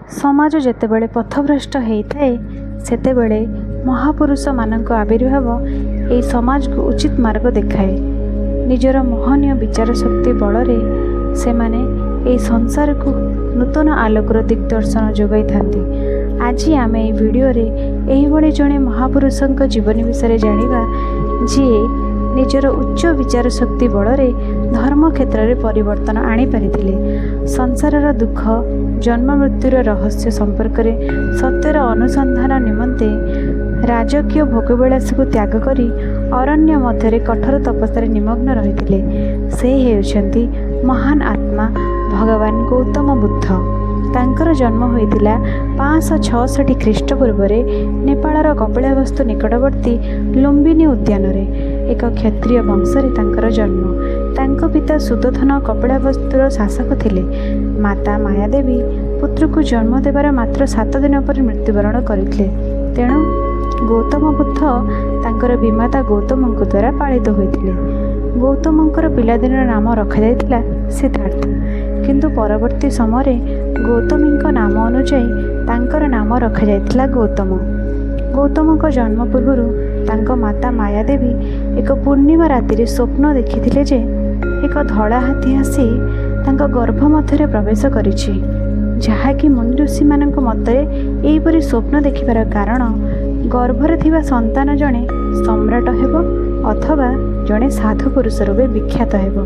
ସମାଜ ଯେତେବେଳେ ପଥଭ୍ରଷ୍ଟ ହେଇଥାଏ, ସେତେବେଳେ ମହାପୁରୁଷମାନଙ୍କ ଆବିର୍ଭାବ ଏହି ସମାଜକୁ ଉଚିତ ମାର୍ଗ ଦେଖାଏ। ନିଜର ମହନୀୟ ବିଚାର ଶକ୍ତି ବଳରେ ସେମାନେ ଏହି ସଂସାରକୁ ନୂତନ ଆଲୋକର ଦିଗ୍ଦର୍ଶନ ଯୋଗାଇଥାନ୍ତି। ଆଜି ଆମେ ଏହି ଭିଡ଼ିଓରେ ଏହିଭଳି ଜଣେ ମହାପୁରୁଷଙ୍କ ଜୀବନୀ ବିଷୟରେ ଜାଣିବା, ଯିଏ ନିଜର ଉଚ୍ଚ ବିଚାର ଶକ୍ତି ବଳରେ ଧର୍ମ କ୍ଷେତ୍ରରେ ପରିବର୍ତ୍ତନ ଆଣିପାରିଥିଲେ। ସଂସାରର ଦୁଃଖ, ଜନ୍ମ ମୃତ୍ୟୁର ରହସ୍ୟ ସମ୍ପର୍କରେ ସତ୍ୟର ଅନୁସନ୍ଧାନ ନିମନ୍ତେ ରାଜକୀୟ ଭୋଗବିଳାସକୁ ତ୍ୟାଗ କରି ଅରଣ୍ୟ ମଧ୍ୟରେ କଠୋର ତପସ୍ୟାରେ ନିମଗ୍ନ ରହିଥିଲେ। ସେ ହେଉଛନ୍ତି ମହାନ ଆତ୍ମା ଭଗବାନ ଗୌତମ ବୁଦ୍ଧ। ତାଙ୍କର ଜନ୍ମ ହୋଇଥିଲା 566 ଖ୍ରୀଷ୍ଟପୂର୍ବରେ ନେପାଳର କପିଳାବସ୍ତୁ ନିକଟବର୍ତ୍ତୀ ଲୁମ୍ବିନୀ ଉଦ୍ୟାନରେ। ଏକ କ୍ଷତ୍ରିୟ ବଂଶରେ ତାଙ୍କର ଜନ୍ମ। ତାଙ୍କ ପିତା ସୁଦୋଧନ କପିଳାବସ୍ତୁର ଶାସକ ଥିଲେ। ମାତା ମାୟାଦେବୀ ପୁତ୍ରକୁ ଜନ୍ମ ଦେବାର ମାତ୍ର 7 ଦିନ ପରେ ମୃତ୍ୟୁବରଣ କରିଥିଲେ। ତେଣୁ ଗୌତମ ବୁଦ୍ଧ ତାଙ୍କର ବିମାତା ଗୌତମଙ୍କ ଦ୍ୱାରା ପାଳିତ ହୋଇଥିଲେ। ଗୌତମଙ୍କର ପିଲାଦିନର ନାମ ରଖାଯାଇଥିଲା ସିଦ୍ଧାର୍ଥ, କିନ୍ତୁ ପରବର୍ତ୍ତୀ ସମୟରେ ଗୌତମୀଙ୍କ ନାମ ଅନୁଯାୟୀ ତାଙ୍କର ନାମ ରଖାଯାଇଥିଲା ଗୌତମ। ଗୌତମଙ୍କ ଜନ୍ମ ପୂର୍ବରୁ ତାଙ୍କ ମାତା ମାୟାଦେବୀ ଏକ ପୂର୍ଣ୍ଣିମା ରାତିରେ ସ୍ୱପ୍ନ ଦେଖିଥିଲେ ଯେ ଏକ ଧଳା ହାତୀ ଆସି ତାଙ୍କ ଗର୍ଭ ମଧ୍ୟରେ ପ୍ରବେଶ କରିଛି, ଯାହାକି ମୁନି ଋଷିମାନଙ୍କ ମତରେ ଏହିପରି ସ୍ୱପ୍ନ ଦେଖିବାର କାରଣ ଗର୍ଭରେ ଥିବା ସନ୍ତାନ ଜଣେ ସମ୍ରାଟ ହେବ ଅଥବା ଜଣେ ସାଧୁ ପୁରୁଷ ରୂପେ ବିଖ୍ୟାତ ହେବ।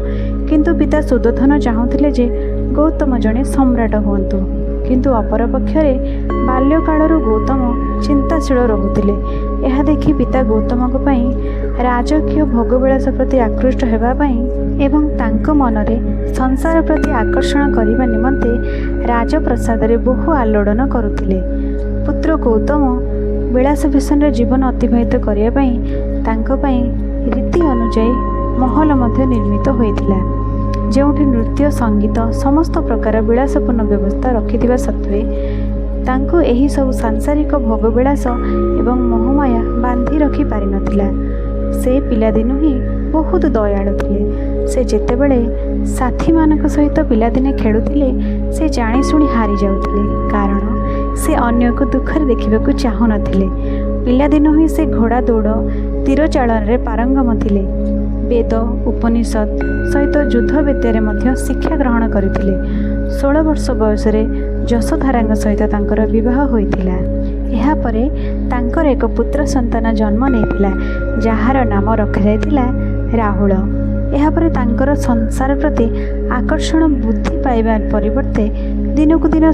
କିନ୍ତୁ ପିତା ସୁଦୋଧନ ଚାହୁଁଥିଲେ ଯେ ଗୌତମ ଜଣେ ସମ୍ରାଟ ହୁଅନ୍ତୁ। କିନ୍ତୁ ଅପରପକ୍ଷରେ ବାଲ୍ୟକାଳରୁ ଗୌତମ ଚିନ୍ତାଶୀଳ ରହୁଥିଲେ। ଏହା ଦେଖି ପିତା ଗୌତମଙ୍କ ପାଇଁ ରାଜକୀୟ ଭୋଗବିଳାସ ପ୍ରତି ଆକୃଷ୍ଟ ହେବା ପାଇଁ ଏବଂ ତାଙ୍କ ମନରେ ସଂସାର ପ୍ରତି ଆକର୍ଷଣ କରିବା ନିମନ୍ତେ ରାଜପ୍ରସାଦରେ ବହୁ ଆଲୋଡ଼ନ କରୁଥିଲେ। ପୁତ୍ର ଗୌତମ ବିଳାସ ବ୍ୟସନରେ ଜୀବନ ଅତିବାହିତ କରିବା ପାଇଁ ତାଙ୍କ ପାଇଁ ରୀତି ଅନୁଯାୟୀ ମହଲ ମଧ୍ୟ ନିର୍ମିତ ହୋଇଥିଲା, ଯେଉଁଠି ନୃତ୍ୟ, ସଙ୍ଗୀତ, ସମସ୍ତ ପ୍ରକାର ବିଳାସପୂର୍ଣ୍ଣ ବ୍ୟବସ୍ଥା ରଖିଥିବା ସତ୍ତ୍ୱେ ତାଙ୍କୁ ଏହିସବୁ ସାଂସାରିକ ଭୋଗବିଳାସ ଏବଂ ମୋହମାୟା ବାନ୍ଧି ରଖି ପାରିନଥିଲା। ସେ ପିଲାଦିନୁ ହିଁ ବହୁତ ଦୟାଳୁ ଥିଲେ। ସେ ଯେତେବେଳେ ସାଥୀମାନଙ୍କ ସହିତ ପିଲାଦିନେ ଖେଳୁଥିଲେ, ସେ ଜାଣିଶୁଣି ହାରି ଯାଉଥିଲେ, କାରଣ ସେ ଅନ୍ୟକୁ ଦୁଃଖରେ ଦେଖିବାକୁ ଚାହୁଁନଥିଲେ। ପିଲାଦିନୁ ହିଁ ସେ ଘୋଡ଼ା ଦୌଡ଼, ତୀର ଚାଳନାରେ ପାରଙ୍ଗମ ଥିଲେ। ବେଦ, ଉପନିଷଦ ସହିତ ଯୁଦ୍ଧ ବିଦ୍ୟାରେ ମଧ୍ୟ ଶିକ୍ଷା ଗ୍ରହଣ କରିଥିଲେ। 16 ବର୍ଷ ବୟସରେ ଯଶୋଧରାଙ୍କ ସହିତ ତାଙ୍କର ବିବାହ ହୋଇଥିଲା। ଏହାପରେ ତାଙ୍କର ଏକ ପୁତ୍ର ସନ୍ତାନ ଜନ୍ମ ନେଇଥିଲା, ଯାହାର ନାମ ରଖାଯାଇଥିଲା ରାହୁଳ। ଏହାପରେ ତାଙ୍କର ସଂସାର ପ୍ରତି ଆକର୍ଷଣ ବୃଦ୍ଧି ପାଇବା ପରିବର୍ତ୍ତେ ଦିନକୁ ଦିନ